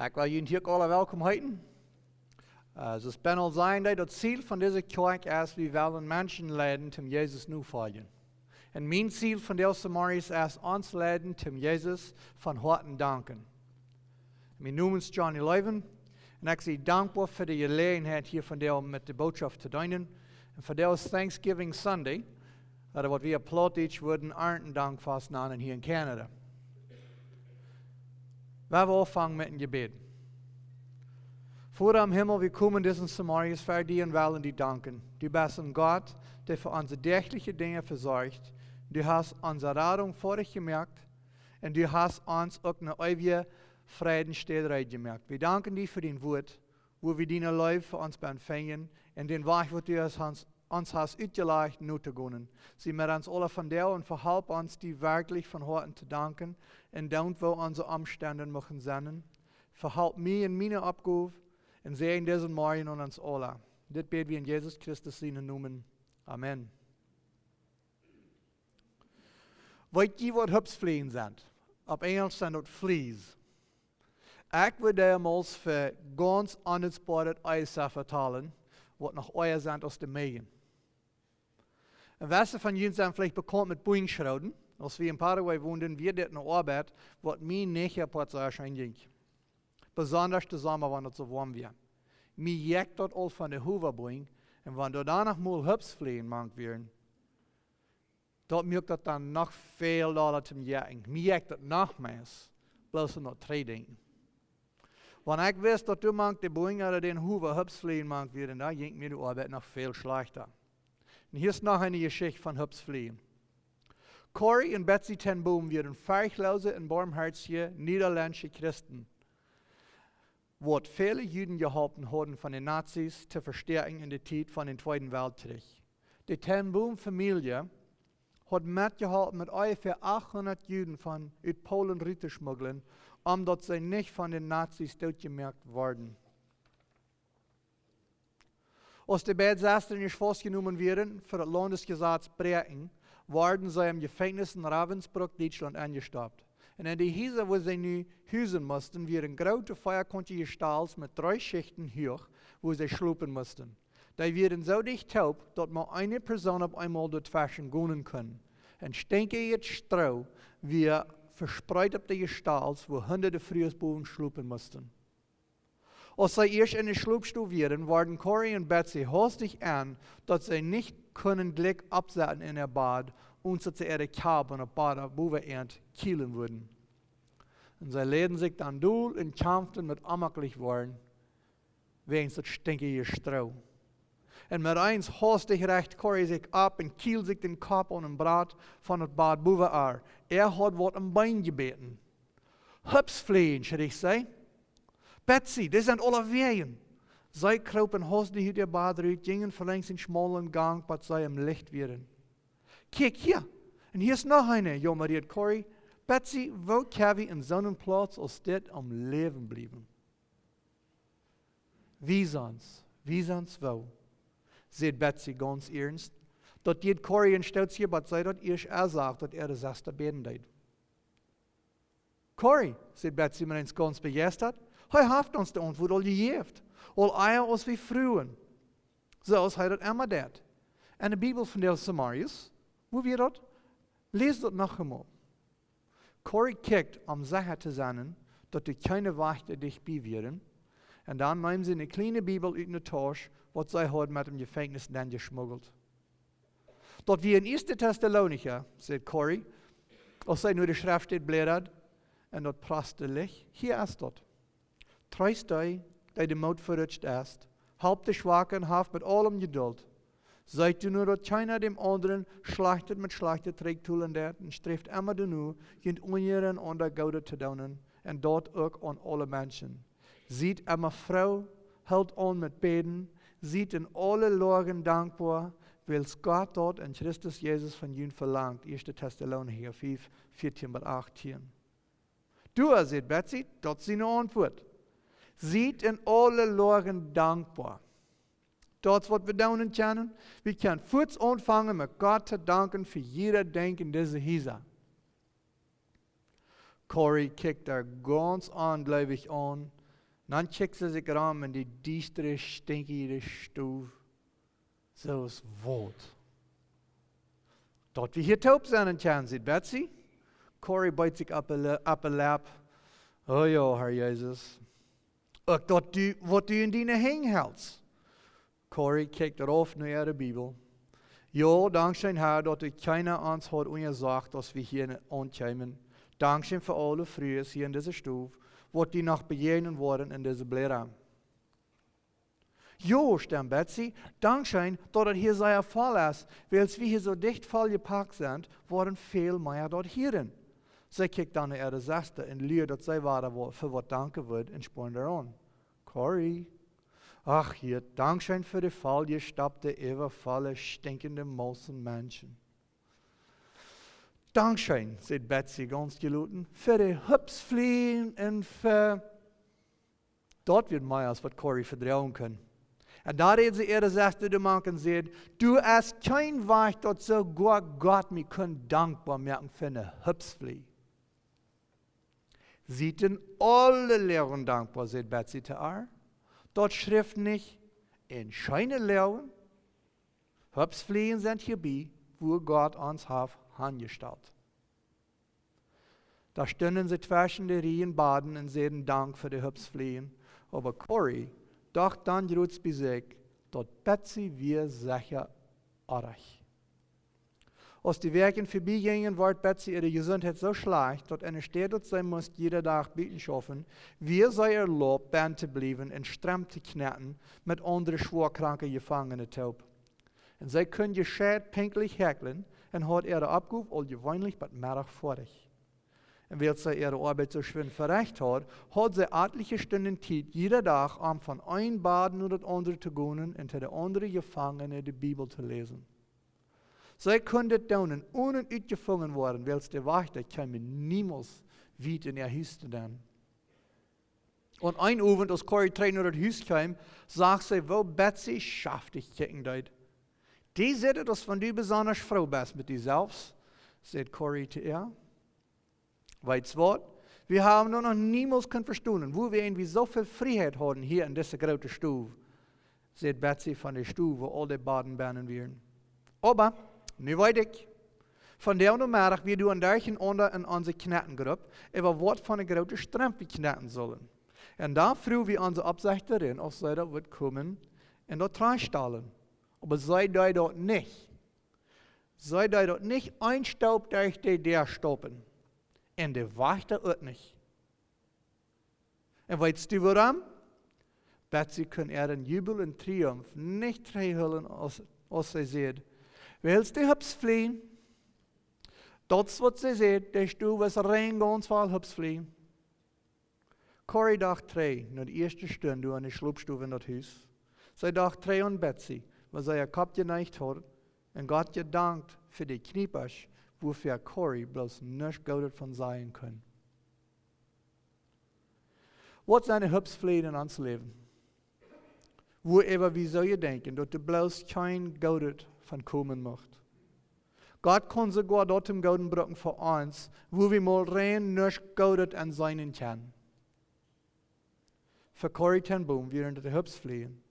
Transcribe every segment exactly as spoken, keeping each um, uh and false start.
Ekj well junt hia aula welkom heeten. Äh, soo aus Ben aul säd, daut Ziel von dise Kjoakj es, wie wellen Menschen leiden toom Jesus nofoljen. Un mien Ziel vondoag zemorjes es, ons leiden toom Jesus von Hoaten danken. Mien Nomen es Johnny Loewen un ekj sie dankboa fa de Jeläajenheit hia vondoag met de Bootschoft to deenen. Un vondoag es Thanksgiving Sunday, ooda waut wie opp Plautdietsch wudden Arntendankfast nanen hia en Canada. Lot ons aunfangen met een Jebäd. Voda em Himmel, wie komen disen Zemorjes ver die un wellen die danken. Du best een Gott, dee fa onse däachliche Dinja vesorcht. Du hast onse Radunk foadich jemoakt un du hast ons uk eene eewje Frädenstäd reed jemoakt. Wie danken die fa dien Wuat, wua wie diene Leew fa ons benen finjen un dän Wajch, waut du ons hast, ons hast utjelajcht, notogonen. Sie met ons aula vondoag un vehalp ons, die werkjlich von Hoaten to danken un doonen, woo onse Omstend mucht sennen. Vehalp mie en miene Oppgow un säajen disen Morjen aun ons aula. Dit bäd wie en Jesus Christus sienen Nomen. Amen. Weet jie, waut Hupsflieen sent? Opp Enjelsch sent daut fleas. Ekj wudd dee mol fa gaunz onnutzboaret Eis vetalen, waut noch oaja sent aus de Mejen. Un wese von junt sent veleicht bekaunt met Bojenschroden. Aus wie en Paraguay wonden, wia dit eene Oabeit, waut mie nich apoat soo scheen jinkj. Besondasch de Somma, wan daut soo woam wia. Mie jekjt daut aul von de Howabojen, un wan doa dan noch mol Hupsflieen mank wieren, daut muak daut dan noch väl dolla toom jekjen. Mie jekjt daut noch mea, bloos om daut to denkjen. Wan ekj wist, daut doa mank de Bojen ooda dän Howa Hupsflieen mank wieren, dan jinkj mie de Oabeit noch väl schlajchta. Un hia es noch eene Jeschicht von Hupsflieen. Corrie un Betsie ten Boom wieren ferchtloose un boamhoatje Niederländische Christen, waut väle Juden jeholpen hauden von de Nazis to vestäakjen en de Tiet von dän Tweeden Weltkjrich. De ten Boom Famielje haud metjeholpen, met onjefäa achthundat Juden von, ut Polen rut to schmugglen, om daut see nich von de Nazis dootjemoakt worden. Aus de beid Sestren faustjenomen wieren fa daut Laundesjesaz bräakjen, worden see em Jefenkjnis en Ravensbrück, Dietschlaunt, enjestopt. Un en de Hiesa, wua see nu husen musten, wieren groote veakontje Jestels met dree Schichten huach, wua see schlopen musten. Dee wieren soo dicht toop, daut mau eene Persoon opp eemol doatweschen gonen kunn. Un stinkjet Stroo wia vespreet opp de Jestels, wua hundade Frues bowen schlopen musten. Aus see ieescht en de Schlopstow wieren, worden Corrie un Betsie haustich en, daut see nich kunnen jlikj oppsetten en äa Bad, un daut see äare Kjap opp daut Bad bowen äant kjielen wudden. Un see läden sikj dan dol un kjamften met onjemakjlich woaren, wäajens daut stinkje Stroo. Un met eens haustich recht Corrie sikj opp un kjield sikj dän Kopp aun een Brat von daut Bad bowen äa. Äa haud waut em Been jebäten. Hupsflieen, schrie see. Betsie, dee sent aulawäajen. See kroopen haustich ut äa Bad rut, jinjen velenjd dän schmaulen Gank, bat see em Licht wieren. Kjikj hia, un hia es noch eene, jaumad Corrie. Betsie, woo kjenn wie en soonen Plauz aus dit aum Läwen bliewen? Wies ons, wies ons woo, säd Betsie gaunz iernst. Daut deed Corrie een Stootje, bat see daut ieescht ensach, daut äare Sesta bäden deed. Corrie, säd Betsie met eens gaunz bejeistat, hee haft ons de Auntwuat aul jejäft, aul ea aus wie fruagen, soo aus hee daut emma deed. En de Bibel von de Samarius, woo wia daut? Läs daut noch emol. Corrie kjikjt, om secha to sennen, daut doa kjeene Wajchta dicht bie wieren, un dan neem see eene kjliene Bibel ut de Tausch, waut see haud met em Jefenkjnis nenjeschmuggelt. Daut wia en Ieeschte Tessalonicha, säd Corrie, aus see no de Schreftstäd blädad, un daut praste Licht. Hia es daut. Treest dee, dee de Moot verutscht es. Halpt de Schwake un haft met aulem Jedult. Seet doano, daut kjeena däm aundren Schlajchtet met Schlajchtet trigjtolen deit, un sträft emma doano, junt unjarenaunda Goodet to doonen, un daut uk aun aule Menschen. Siet emma froo, hoolt aun met bäden, siet en aule Loagen dankboa, wiels Gott daut en Christus Jesus von junt velangt. Ieeschte Tessalonicha fiew, vieetieen bat achtieen. Doa, säd Betsie, daut es siene Auntwuat. Siet en aule Loagen dankboa. Daut es waut wie doonen kjennen. Wie kjennen fuaz aunfangen met Gott to danken fa jieda Dinkj en dise Hiesa. Corrie kjikjt äa gaunz onjleewich aun, Dan kjikjt see sikj rom en dee diestre, stinkje Stow. Soo es waut. Daut wie hia toop sent, kjennen see, Betsy. Corrie beit sikj opp de Le-, opp de Lepp. O jo, Herr Jesus. Uk daut du, waut du en diene Henj helst. Corrie kjikjt rauf no äare Bibel. Jo, dankscheen, Herr, daut du kjeena ons haud unjasocht, aus wie hia aunkjeemen. Dankscheen fa aule Frues hia en dise Stow, waut die noch bejäajnen woaren en dise Bläda. Jo, stemt Betsy, dankscheen, daut et hia sea voll es, wiels wie hia soo dicht volljepakt sent, woaren väl mea daut hieren. See kjikjt dan no äare Sesta un luat, daut see wada wo-, fa waut danken wudd un spornd äa aun. Corrie. Ach, jo, dankscheen fa de volljestopte, äwavolle, stinkjende Mausen Menschen. Dankscheen, sajcht Betsy gaunz jeloten, fa de Hupsflieen un fa daut wia mea aus waut Corrie vedroagen kunn. Un doa räd see äare Sesta doamank un säd: Du, es kjeen Wajch, daut soogoa Gott mie kunn dankboa moaken fa ne Hupsflie. Siet en aule Loagen dankboa, sajcht Betsy to äa. Daut schrift nich en scheene Loagen. Hupsflieen sent hia bie, wua Gott ons haft hanjestalt. Doa stunden see tweschen de Riejen Baden un säden Dank fa de Hupsflieen, oba Corrie docht dan jrods bie sikj, daut Betsy wia secha oajch. Aus de Wäakjen vebie jinjen, wort Betsy äare Jesuntheit soo schlajcht, daut enne Städ daut see must jieda Dach buten schaufen, wia see erlaubt, bennen to bliewen un Stremp to kjnäten met aundre schwoakranke Jefangene toop. Un see kunn jescheit pinkjlich häkjlen un haud äare Oppgow aul jeweenlich bat Meddach foadich. Un wiels see äare Oabeit soo schwind verecht haud, haud see atelje Stunden Tiet jieda Dach, om von een Bad no daut aundre to gonen un to de aundre Jefangene de Bibel to läsen. See kunn dit doonen, onen utjefungen woaren, wiels de Wajchta kjeemen niemols wiet en äa Hus nenn. Un een Owent, aus Corrie trigj no daut Hus kjeem, sach see, woo Betsy schaftich kjikjen deed. "Dee sitt et, aus wan du besonda froo best met die selfst," säd Corrie to äa. "Weetst waut? Wie haben daut noch niemols kunt vestonen, woo wie eent wie soo väl Frieheit hauden hia en dise groote Stow," säd Betsy von de Stow, wua aul de Baden bennen wieren. "Oba, nu weet ekj. Vondoag Nomeddach wia doa een Derchenaunda en onse Kjnätengrupp, äwa waut von de groote Stremp wie kjnäten sullen. Un dan fruach wie onse Oppsechterin, auf see daut wudd komen un daut trajchtstalen. Oba see deed daut nich. See deed daut nich een Staup derch de Däa staupen. Un de Wajchta uk nich. Un weetst du wuarom?" Betsy kunn äaren Jubel un Triumf nich trigjhoolen, aus, aus see säd: "Wiels de Hupsflieen." Daut es waut see säd, de Stow wia rein gaunz voll Hupsflieen. Corrie docht trigj no de ieeschte Stund doa en de Schlopstow en daut Hus. See docht trigj aun Betsy, woo see äa Kopp jeneigt haud un Gott jedankt fa de Kjniepasch, wuafäa Corrie bloos nuscht Goodet von sajen kunn. Waut sent de Hupsflieen en ons Läwen, wuaräwa wie soo jedenkjen, daut doa bloos kjeen Goodet von komen mucht? Gott kaun soogoa daut toom Gooden brucken fa ons, wua wie mol rein nuscht Goodet aun seenen kjennen. Fa Corrie ten Boom wieren daut de Hupsflieen.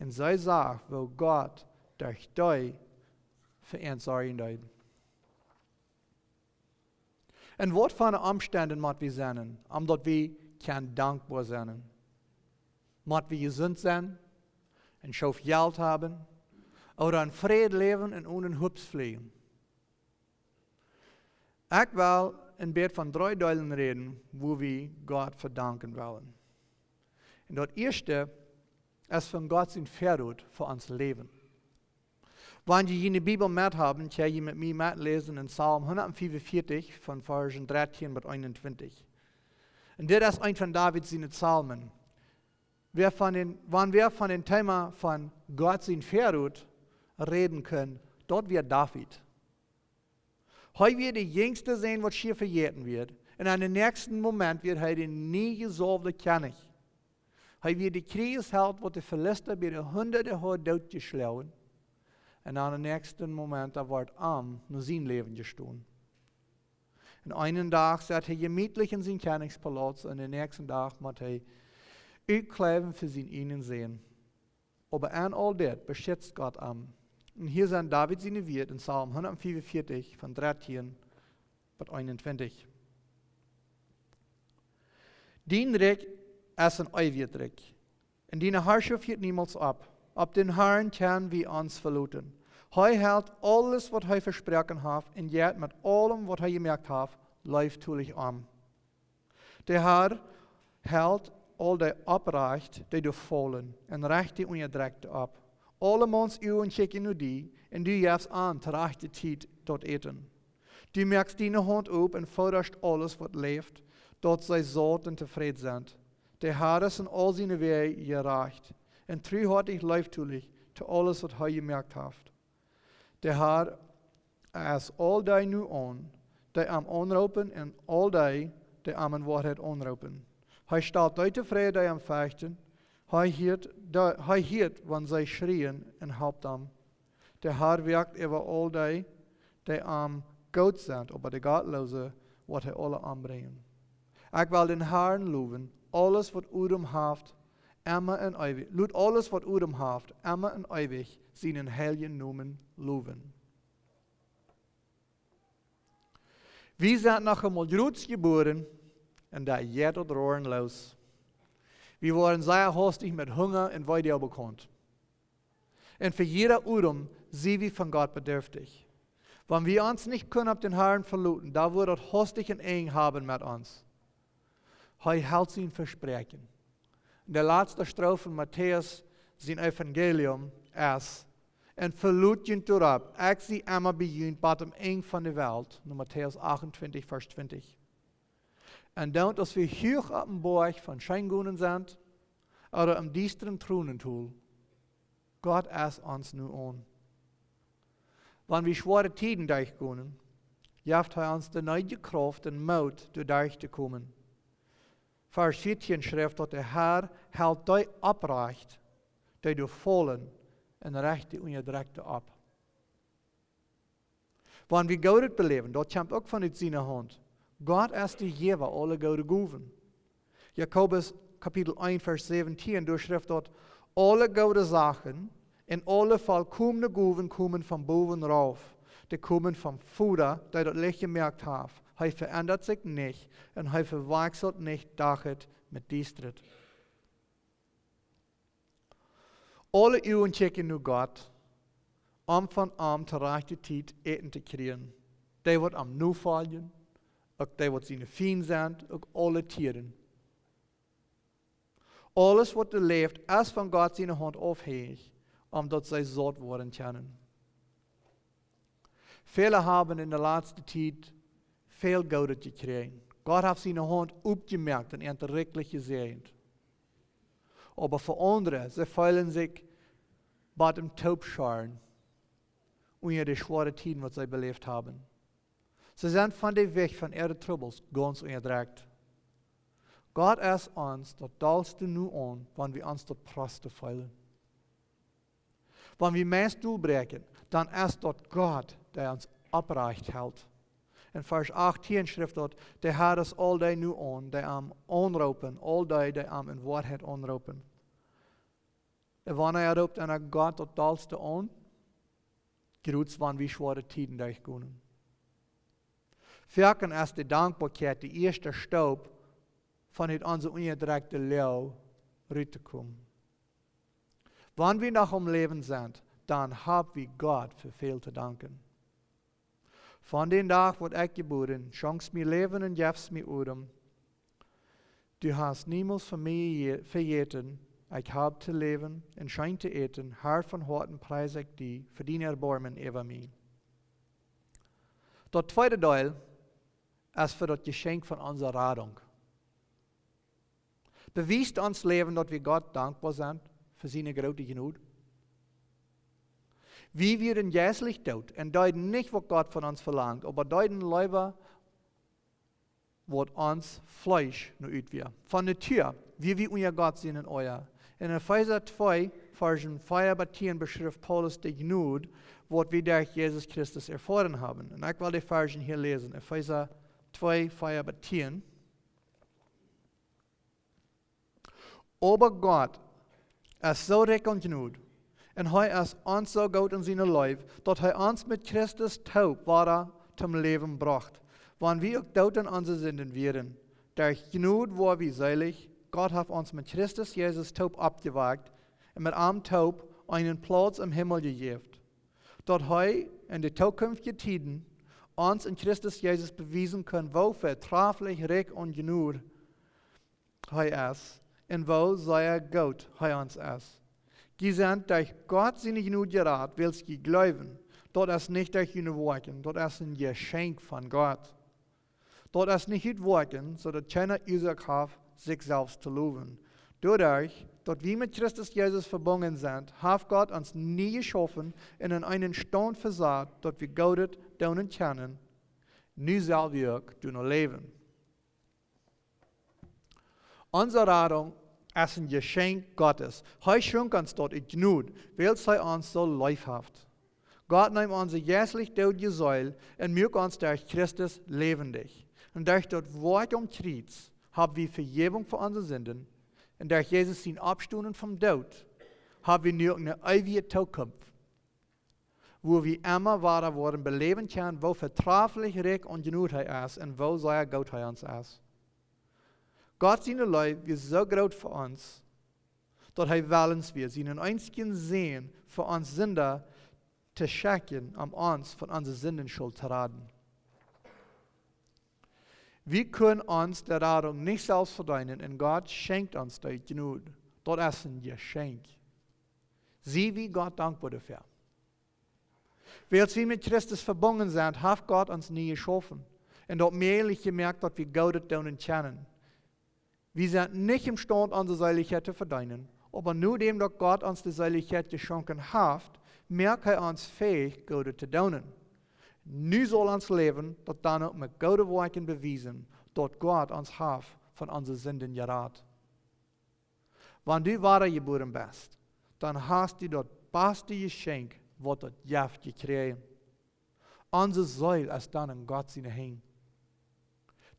Un see sach, woo Gott derch dee fa ons sorjen deed. En waut fa Omstend mott wie sennen, om daut wie kjennen dankboa sennen? Mott wie jesunt sennen, een Schoof Jelt haben, ooda en Fräd läwen un onen Hupsflieen? Ekj well een bät von dree Deelen räden, wua wie Gott fa danken wellen. Un daut ieeschte es von Gott sien Väarot fa ons Läwen. Wan jie june Bibel met haben, kjenn jie met mie metläsen en Psalm hundatfiefunvieetich, von Varsch dartieen bat eenuntwintich. Un dit es eent von David siene Psalmen. Wäa von dän, wan wäa von daut Thema von Gott sien Väarot räden kunn, daut wia David. Hee wia de jinjste Sän, waut schia vejäten wort, un en dän näakjsten Moment wia hee de nie jesaulwde Kjennich. Hee wia de Kjrieesheld, waut de Filista bie de Hundade haud dootjeschloagen, un en dän näakjsten Moment, doa wort am no sien Läwen jestonen. Un eenen Dach sat hee jemietlich en sien Kjennichspalauz, un dän näakjsten Dach mott hee Utkjleewen fa sienen eenen Sän. Oba aun aul dit beschitzt Gott am. Un hia sent David siene Wieed en Psalm hundatfiefunvieetich von dartieen bat eenuntwintich. Dien Rikj es een eewjet Rikj, un diene Harschoft hieet niemols opp. Opp dän Harn kjenn wie ons veloten. Hee helt aules, waut hee vesproaken haft, un jeit met aulem, waut hee jemoakt haft, leeftolich om. De Har helt aul dee opprajcht, dee doa faulen, un rajcht dee unjadrekjt opp. Aule Mauns Uagen kjikjen no die, un du jefst an to rajchte Tiet daut Äten. Du moakst diene Haunt op un foodascht aules, waut läft, daut see saut un tofräd sent. De Har es en aul siene Wäaj jerajcht, un truhoatich leeftolich to aules, waut hee jemoakt haft. De Har es aul dee nu aun, dee am aunroopen, un aul dee, dee am en Woarheit aunroopen. Hee stalt dee tofräd, dee am fechten. Hee hieet, dee, hee hieet, wan see schrieen, un halpt an. De Har woakt äwa aul dee, dee am goot sent, oba de Gottloose woat hee aule ombrinjen. Ekj well dän Harn lowen, aules waut Odem haft, emma un eewich. Lot aules waut Odem haft, emma un eewich sienen heiljen Nomen lowen. Wie sent noch eemol jrods jebuaren un doa jeit daut Roaren loos. Wie woaren sea hastich met Hunga un Weedoag bekaunt. Un fa jieda Odem sent wie von Gott bedurftich. Wan wie ons nich kjennen opp dän Harn veloten, dan woat daut hastich een Enj haben met ons. Hee helt sien Vespräakjen. De latste Stroof von Matäus sien Evangelium es: "Un velot junt doaropp, ekj sie emma bie junt bat aum Enj von de Welt." Matäus achtuntwintich, Varsch twintich. Un dan, aus wie huach opp een Boajch von Scheengonen sent, ooda em diestren Tronental, Gott es ons nu aun. Wan wie schwoare Tieden derchgonen, jeft hee ons de needje Krauft un Moot, doa derchtokomen. Varsch vieetieen schrift, daut de Har helt dee opprajcht, dee doa faulen, un rajcht dee unjadrekjte opp. Wan wie Goodet beläwen, daut kjemt uk von ut siene Haunt. Gott es de Jäwa aule goode Gowen. Jakobus Kapitel eent, Varsch säwentieen, doa schrift daut: "Aule goode Sachen un aule volkomne Gowen komen von bowen rauf. Dee komen vom Voda, dee daut Licht jemoakt haft. Hee veendat sikj nich un hee vewakjselt nich Dach met Diestanis." Aule Uagen kjikjen no Gott, om von am to rajchte Tiet Äten to kjrieen. Dee waut am nofoljen, uk dee waut siene Fiend sent, uk aule Tieren. Aules waut doa läft, es von Gott siene Haunt aufhenjich, om daut see saut woaren kjennen. Väle haben en de latste Tiet väl Goodet jekjräajen. Gott haft siene Haunt opjemoakt un an rikjlich jesäajent. Oba fa aundre, see feelen sikj bat em Toopscharren unja de schwoare Tieden, waut see beläft haben. See sent von de Wicht von äare Trubbels gaunz unjadrekjt. Gott es ons daut dollste nu aun, wan wie ons daut proste feelen. Wan wie meist dol bräakjen, dan es daut Gott, dee ons opprajcht helt. En Varsch achtieen schrift daut: "De Har es aul dee nu aun, dee am aunroopen, aul dee, dee am en Woarheit aunroopen." Un wanea roopt eena Gott daut dollste aun? Jrods wan wie schwoare Tieden derchgonen. Foaken es de Dankboakjeit de ieeschte Staup von ut onse unjadrekjte Loag ruttokomen. Wan wie noch aum Läwen sent, dan hab wie Gott fa väl to danken. Von dän Dach, waut ekj jebuaren, schenkjst mie Läwen un jefst mie Odem. Du hast niemols von mie je-, vejäten, ekj hab to läwen un scheen to äten, Har, von Hoaten pries ekj die fa dien Erboarmen äwa mie. Daut tweede Deel es fa daut Jeschenkj von onse Radunk. Bewiest ons Läwen, daut wie Gott dankboa sent fa siene groote Jnod? Wie wieren jeistlich doot un deeden nich, waut Gott von ons velangt, oba deeden leewa, waut ons Fleesch no ut wia. Von Natua wia wie unja Gott sienen Oaja. En Efeesa twee, Varsch vea bat tieen, beschrift Paulus de Jnod, waut wie derch Jesus Christus erfoaren haben. Un ekj well de Varsch hia läsen. Efeesa twee, vea bat tieen. Oba Gott es soo rikj aun Jnod, un hee es ons soo goot en siene Leew, daut hee ons met Christus toop wada toom Läwen brocht, wan wie uk doot en onse Sinden wieren. Derch Jnod woa wie seelich. Gott haft ons met Christus Jesus toop oppjewakjt un met am toop eenen Plauz em Himmel jejäft, daut hee en de tookunftje Tieden ons en Christus Jesus bewiesen kunn, woo vetraflich rikj aun Jnod hee es un woo sea goot hee ons es. Jie sent derch Gott siene Jnod jerat, wiels jie jleewen. Daut es nich derch june Woakjen, daut es een Jeschenkj von Gott. Daut es nich ut Woakjen, soo daut kjeena Uasoak haft, sikj selfst to lowen. Doaderch, daut wie met Christus Jesus vebungen sent, haft Gott ons nie jeschaufen un en eenen Staunt vesat, daut wie Goodet doonen kjennen. Nu sell wie uk doano läwen. Onse Radunk es een Jeschenkj Gottes. Hee schonk ons daut ut Jnod, wiels hee ons soo leef haft. Gott neem onse jeistlich doodje Seel un muak ons derch Christus läwendich. Un derch daut Woakj aum Kjriez hab wie Vejäwunk fa onse Sinden. Un derch Jesus sien Oppstonen vom Doot hab wie nu uk eene eewje Tookunft, wua wie emma wada woaren beläwen kjennen, woo vetraflich rikj aun Jnod hee es un woo sea goot hee ons es. Gott siene Leew wia soo groot fa ons, daut hee wellens wia, sienen eensjen Sän fa ons Sinda to schekjen, om ons von onse Sindenschult to raden. Wie kunnen ons de Radunk nich selfst vedeenen un Gott schenkjt ons dee Jnod. Daut es een Jeschenkj. Sie wie Gott dankboa doafäa. Wiels wie met Christus vebungen sent, haft Gott ons nie jeschaufen un daut mäajlich jemoakt, daut wie Goodet doonen kjennen. Wie sent nich emstaunt, onse Seelichkjeit to vedeenen, oba nodäm daut Gott ons de Seelichkjeit jeschonken haft, moakt hee ons fäich, Goodet to doonen. Nu saul ons Läwen daut dan uk met goode Woakjen bewiesen, daut Gott ons haft von onse Sinden jerat. Wan du wadajebuaren best, dan hast du daut baste Jeschenkj, waut daut jeft, jekjräajen. Onse Seel es dan en Gott siene Henj.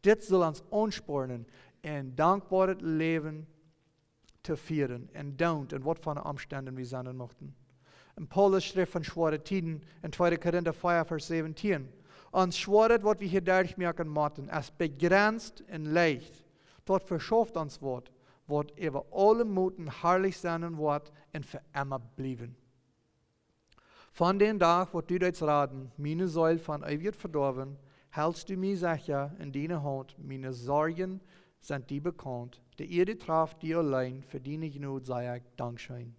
Dit saul ons aunspornen, een dankboaret Läwen to fieren, un doont, en waut fa Omstenden wie sennen muchten. Un Paulus schrift von schwoare Tieden en tweede Korinta vea, Varsch säwentieen: Ons Schwoaret, waut wie hia derchmoaken motten, es bejrenst un leicht. Daut veschauft ons waut, waut äwa aule Moten harlich sennen woat un fa emma bliewen. Von dän Dach, waut du deetst raden, miene Seel von eewjet Vedoawen, heldst du mie secha en diene Haunt, miene Sorjen sent die bekaunt, de Ieed traft die auleen, fa diene Jnod saj ekj dankscheen.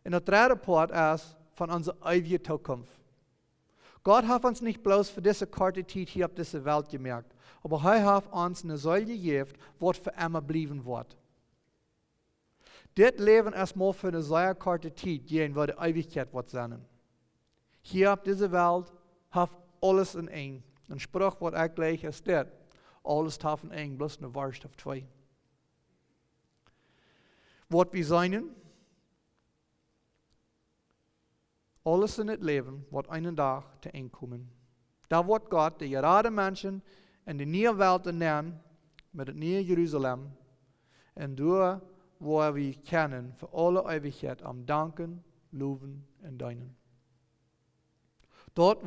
Un daut dredde Poat es von onse eewje Tookunft. Gott haft ons nich bloos fa dise korte Tiet hia opp dise Welt jemoakt, oba hee haft ons eene Seel jejäft, waut fa emma bliewen woat. Dit Läwen es mau fa eene sea korte Tiet, jäajen waut de Eewichkjeit woat sennen. Hia opp dise Welt haft aules een Enj. Een Spruch, waut ekj jleich, es dit: Aules haft een Enj, bloos eene Worscht haft twee. Waut wie seenen, aules en dit Läwen woat eenen Dach to Enj komen. Dan woat Gott de jerade Menschen en de niee Welt nenn, met daut niee Jerusalem, un doa woa wie kjennen fa aule Eewichkjeit am danken, lowen un deenen. Daut,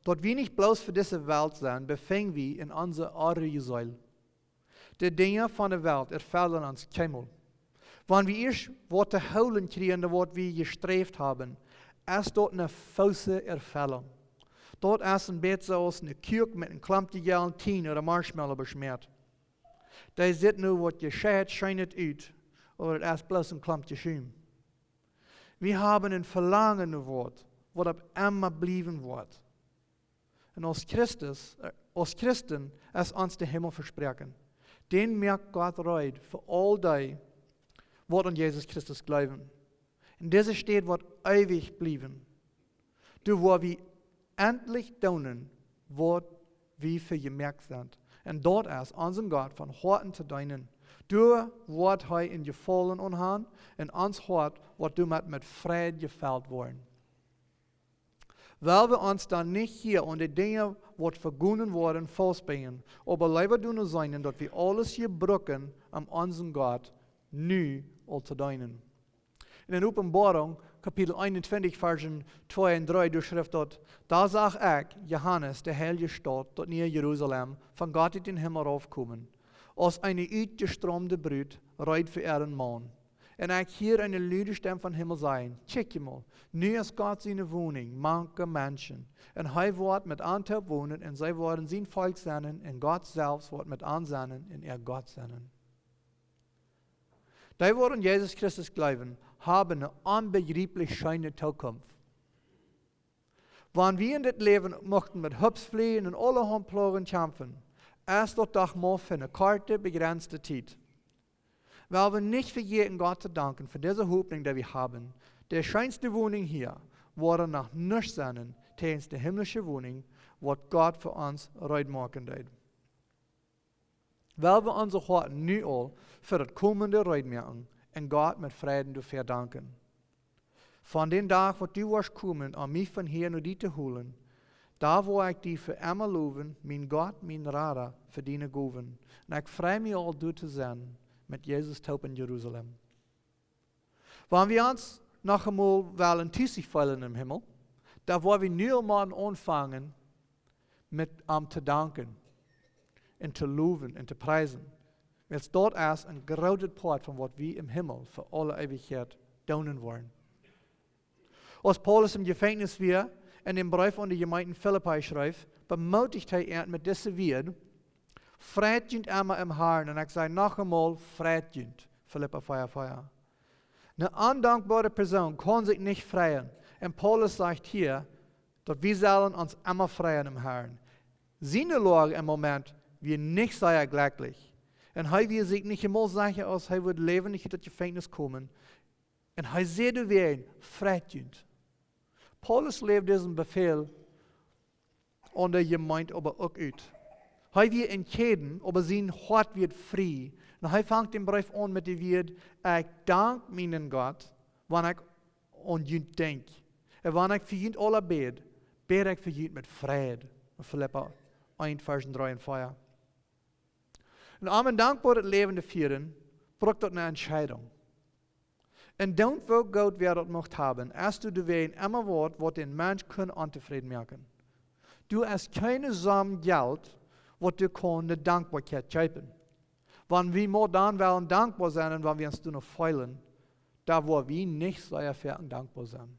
daut wie nich bloos fa dise Welt sent, befinj wie en onse oaje Seel. De Dinja von de Welt erfellen ons kjeenmol. Wan wie ieescht waut to hoolen kjrieen, dan waut wie jesträft haben, es daut eene faulsche Erfellunk. Daut es een bät soo aus eene Kuak met een Klompje Gelatine ooda Marshmallow beschmäat. Dee sitt nu waut jescheit, schient ut, oba daut es bloos een Klompje Schaum. Wie haben een Velangen no waut, waut opp emma bliewen woat. Un aus Christus, äh, aus Christen es ons de Himmel vesproaken. Dän moakt Gott reed fa aul dee, waut aun Jesus Christus jleewen. Un dise Staut woat eewich bliewen. Doa woa wie entlich doonen, waut wie fa jemoakt sent. Un daut es, onsen Gott von Hoaten to deenen. Doa woat hee een Jefaulen aun han, un ons Hoat woat doamet met Freid jefelt woaren. Well wie ons dan nich hia aun de Dinja, waut vegonen woaren, faustbinjen, oba leewa doano seenen, daut wie aules hia brucken, om onsen Gott nu aul to deenen. En Openboarunk, Kapitel eenuntwintich, Varschen twee un dree, doa schrift daut: "Da sach ekj, Johanes, de heilje Staut, daut niee Jerusalem, von Gott ut dän Himmel raufkomen, aus eene utjestraumde Brut, reed fa äaren Maun. Un ekj hieed eene lude Stemm vom Himmel sajen: Kjikj emol, nu es Gott siene Wonunk mank de Menschen. Un hee woat met an toop wonen, un see woaren sien Volkj sennen, un Gott selfst woat met an sennen un äa Gott sennen." Dee, waut aun Jesus Christus jleewen, haben eene onbejrieplich scheene Tookunft. Wan wie en dit Läwen muchten met Hups flieen un aulahaunt Ploagen kjamfen, es daut doch mau fa eene korte, bejrenzte Tiet. Well wie nich vejäten, Gott to danken fa dise Hopninj, dee wie haben. De scheenste Wonunk hia woat noch nuscht sennen, jäajen de himmlische Wonunk, waut Gott fa ons reed moaken deed. Well wie onse Hoaten nu aul fa daut Komende reed moaken un Gott met Freiden doafäa danken. Von dän Dach, waut du woascht komen, om mie von hia no die to holen, doa woa ekj die fa emma lowen, mien Gott, mien Rada, fa diene Gowen. Un ekj frei mie aul, doa to sennen met Jesus toop en Jerusalem. Wan wie ons noch emol wellen tus feelen em Himmel, dan woa wie nu aul motten aunfangen met am to danken un to lowen un to priesen. Wiels daut es een grootet Poat von waut wie em Himmel fa aule Eewichkjeit doonen woaren. Aus Paulus em Jefenkjnis wia un dän Breef aun de Jemeent en Filippi schreef, bemootijcht hee an met dise Wieed: "Freit junt emma em Harn." Un ekj saj noch emol: "Freit junt." Filippa vea, vea. Eene ondankboare Persoon kaun sikj nich freien. Un Paulus sajcht hia, daut wie sellen ons emma freien em Harn. Siene Loag em Moment wia nich sea jlekjlich. Un hee wia sikj nich emol secha, aus hee wudd läwendich ut daut Jefenkjnis komen. Un hee säd doawäajen: "Freit junt." Paulus läwd disen Befäl aun de Jemeent oba uk ut. Hee wia en Kjäden, oba sien Hoat wia frie. Un hee fangt dän Breef aun met de Wieed: "Ekj dank mienen Gott, wan ekj aun junt denkj. Un wan ekj fa junt aula bäd, bäd ekj fa junt met Freid." Filippa eent, Varschen dree un vea. Un om een dankboaret Läwen to fieren, brukt daut eene Entscheidunk. Un dan, woo goot wäa daut mucht haben, es doa doawäajen emma waut, waut dän Mensch kunn ontofräd moaken. Doa es kjeene Somm Jelt, waut doa kaun de Dankboakjeit kjeepen. Wan wie mau dan wellen dankboa sennen un wan wie ons doano feelen, dan woa wie nich sea foaken dankboa sennen.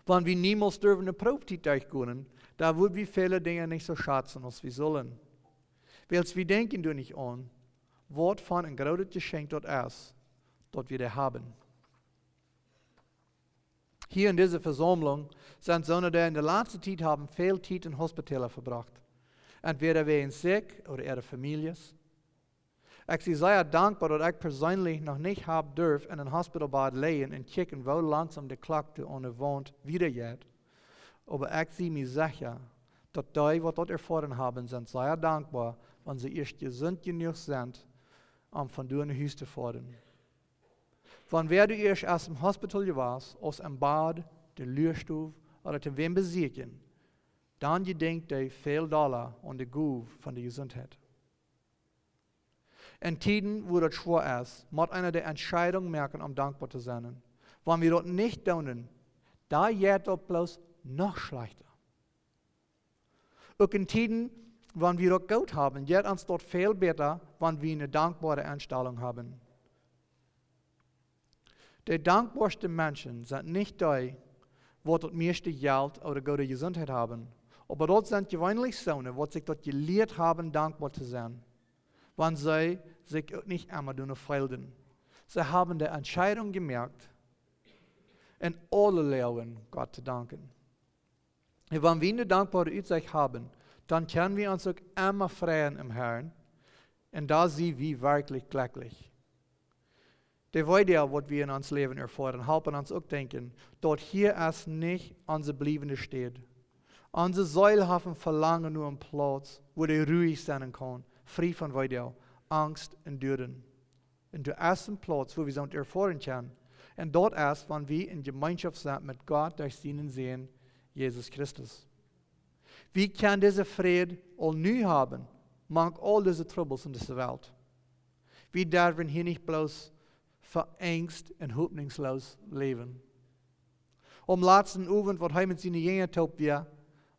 Wan wie niemols durwen eene Proowtiet derchgonen, dan wudd wie väle Dinja nich soo schazen, aus wie sullen. Wiels wie denkjen doa nich aun, waut fa een grootet Jeschenkj daut es, daut wie dee haben. Hia en dise Vesaumlunk sent soone, dee en de latste Tiet haben väl Tiet en Hospitalen vebrocht. Entwäda wäajen sikj ooda äare Famieljes. Ekj sie sea dankboa, daut ekj perseenlich noch nich hab durft en een Hospitalbad lijen un kjikjen, woo langsom de Klock doa aun de Waunt wieda jeit. Oba ekj sie mie secha, daut dee, waut daut erfoaren haben, sent sea dankboa, wan see ieescht jesunt jenuach sent, om von doa no Hus to foaren. Wan wäa doa ieescht es em Hospital jewast, aus em Bad, de Luastow ooda to wäm besieekjen, dan jedenkjt dee väl dolla aun de Gow von de Jesuntheit. En Tieden, wua daut schwoa es, mott eena de Entscheidunk moaken, om dankboa to sennen. Wan wie daut nich doonen, dan jeit daut bloos noch schlajchta. Uk en Tieden, wan wie daut goot haben, jeit ons daut väl bäta, wan wie eene dankboare Enstalunk haben. De dankboaste Menschen sent nich dee, waut daut mieeschte Jelt ooda goode Jesuntheit haben, oba daut sent jeweenlich soone, waut sikj daut jelieet haben, dankboa to sennen, wan see sikj uk nich emma doano feelden. See haben de Entscheidunk jemoakt, en aule Loagen Gott to danken. Un wan wie eene dankboare Utsecht haben, dan kjenn wie ons uk emma freien em Herrn, un dan sie wie werkjlich jlekjlich. De Weedoag, waut wie en ons Läwen erfoaren, halpen ons uk denkjen, daut hia es nich onse bliewende Städ. Onse Seel haft een Velangen no een Plauz, wua dee ruhich sennen kaun, frie von Weedoag, Angst un Doaden. Un doa es een Plauz, wua wie soont erfoaren kjennen. Un daut es, wan wie en Jemeenschoft sent met Gott derch sienen Sän, Jesus Christus. Wie kjennen dise Fräd aul nu haben, mank aul dise Trubbels en dise Welt. Wie derwen hia nich bloos veengst un hopninjsloos läwen. Aum latsten Owent, waut hee met siene Jinja toop wia,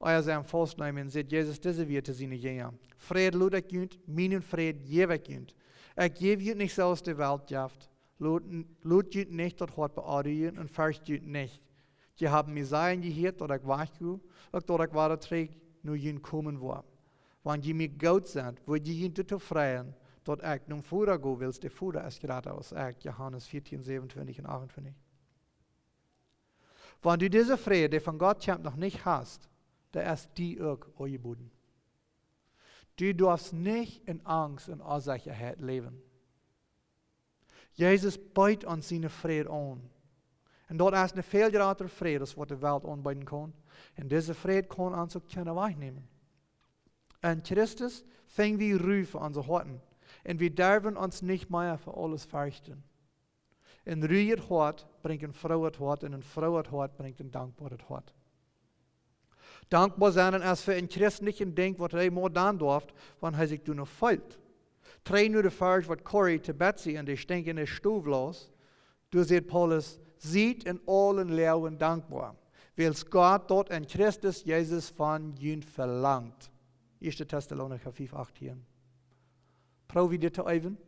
ea see am faustneemen, säd Jesus dise Wieed to siene Jinja: Fräd lot ekj junt, mienen Fräd jäw ekj junt. Ekj jäw junt nich soo aus de Welt jeft. Lot, lot junt nich daut Hoat beonrujen un fercht junt nich. Jie haben mie sajen jehieet, daut ekj wajch go, uk daut ekj wada trigj no junt komen woa. Wan jie mie goot sent, woa jie junt doatoo freien, daut ekj nom Voda go, wiels de Voda es jrata aus ekj. Johanes vieetieen, zevenentwintig un achtuntwintig. Wan du dise Fräd, dee von Gott kjemt, noch nich hast, dan es die uk aunjebooden. Du doafst nich en Angst un Onsechaheit läwen. Jesus beet ons sienen Fräd aun. Un daut es een väl jratra Fräd aus waut de Welt aunbeeden kaun. Un dise Fräd kaun ons uk kjeena wajchnämen. En Christus finj wie Ru fa onse Hoaten. Un wie derwen ons nich mea fa aules ferchten. Een rujet Hoat brinjt een froojet Hoat un een froojet Hoat brinjt een dankboaret Hoat. Dankboa sennen es fa een Christ nich een Dinkj, waut hee mau dan darf, wan hee sikj doano feelt. Trigj no de Varsch, waut Corrie to Betsy en de stinkjende Stow laus, doa sajcht Paulus: Siet en aule Loagen dankboa, wiels Gott daut en Christus Jesus von junt velangt. Ieeschte Tessalonicha fiew achtieen. Proow wie dit to äwen.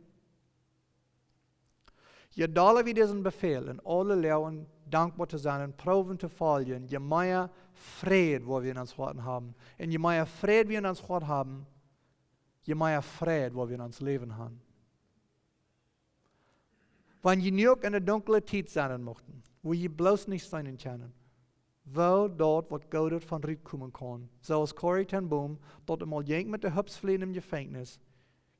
Je dolla wie disen Befäl, en aule Loagen dankboa to sennen, proowen to foljen, je mea Fräd woa wie en ons Hoat haben. Un je mea Fräd wie en ons Hoat haben, je mea Fräd woa wie en ons Läwen haben. Wan jie nu uk en eene dunkle Tiet sennen muchten, wua jie bloos nich seenen kjennen, woo daut waut Goodet von rutkomen kaun, soo aus Corrie ten Boom daut emol jinkj met de Hupsflieejen em Jefenkjnis,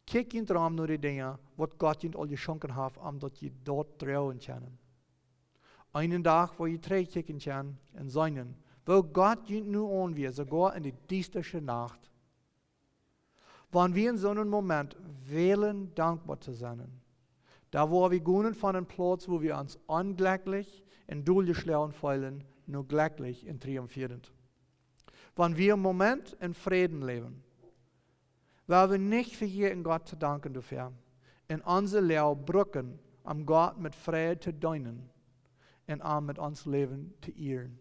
kjikj junt rom no de Dinja, waut Gott junt aul jeschonken haft, om daut jie daut droagen kjennen. Eenen Dach, wua jie trigjkjikjen kjennen un seenen, woo Gott junt nu aunwieet, soogoa en de diestaste Nacht. Wan wie en soonen Moment wälen, dankboa to sennen, dan woa wie gonen von een Plauz, wua wie ons onjlekjlich un doljeschloagen feelen, no jlekjlich un triumfierend. Wan wie een Moment en Fräd läwen, woa wie nich vejäten, Gott to danken doafäa, un onse Loag brucken, om Gott met Freid to deenen un am met ons Läwen to ieren.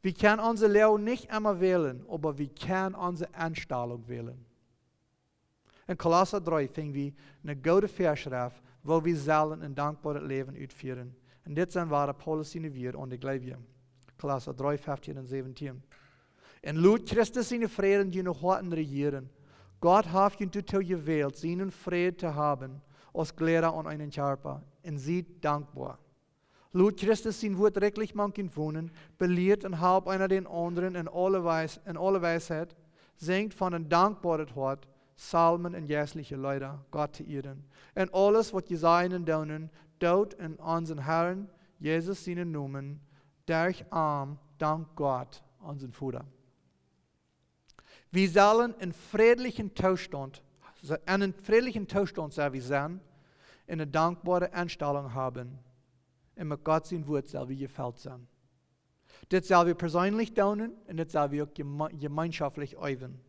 Wie kjennen onse Loag nich emma wälen, oba wie kjennen onse Enstalunk wälen. En Kolossa dree finj wie eene goode Väaschreft, woo wie sellen een dankboaret Läwen utfieren. Un dit sent wada Paulus siene Wieed aun de Gleewje. Kolossa dree, feftieen un säwentieen. Un lot Christus sienen Fräd en june Hoaten rejieren. Gott haft junt doatoo jewält, sienen Fräd to haben, aus Jlieda aun eenen Kjarpa. Un siet dankboa. Lot Christus sien Wuat rikjlich mank junt wonen, belieet un halpt eena dän aundren en aule Weis-, en aule Weisheit, sinjt von een dankboaret Hoat Psalmen un jeistliche Leeda, Gott to ieren. En aules, waut jie sajen un doonen, doot en onsen Herrn Jesus sienen Nomen, derch am dank Gott, onsen Voda. Wie sellen en frädlichen Toostaunt, en en frädlichen Toostaunt sell wie sennen, un eene dankboare Enstalunk haben, un met Gott sien Wuat sell wie jefelt sennen. Dit sell wie perseenlich doonen un dit sell wie uk jeme-, jemeenschoftlich äwen.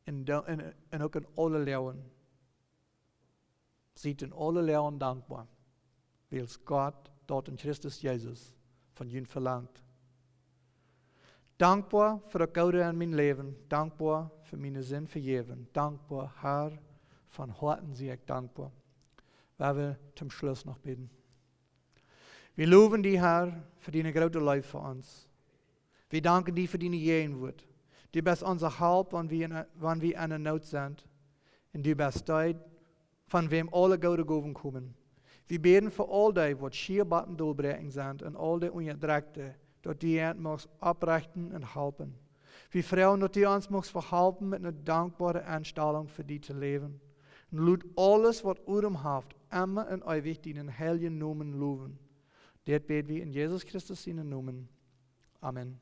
Un do-, un, un uk en aule Loagen. Siet en aule Loagen dankboa, wiels Gott daut en Christus Jesus von junt velangt. Dankboa fa daut Goode en mien Läwen, dankboa fa miene Sind vejäwen, dankboa, Herr, von Hoaten sie ekj dankboa. Woa wie toom Schluss noch bäden. Wie lowen die, Herr, fa diene groote Leew fa ons. Wie danken die fa diene Jäajenwuat. Du best onse Help, wan wie en, wan wie en Noot sent. Un du best dee, von wäm aule goode Gowen komen. Wie bäden fa aul dee, waut schia bie daut Doabräakjen sent, un aul dee Unjadrekjte, daut du an muchst opprechten un halpen. Wie froagen, daut du ons muchst vehalpen met eene dankboare Enstalunk fa die to läwen. Un lot aules, waut Odem haft, emma un eewich dienen heiljen Nomen lowen. Dit bäd wie en Jesus Christus sienen Nomen. Amen.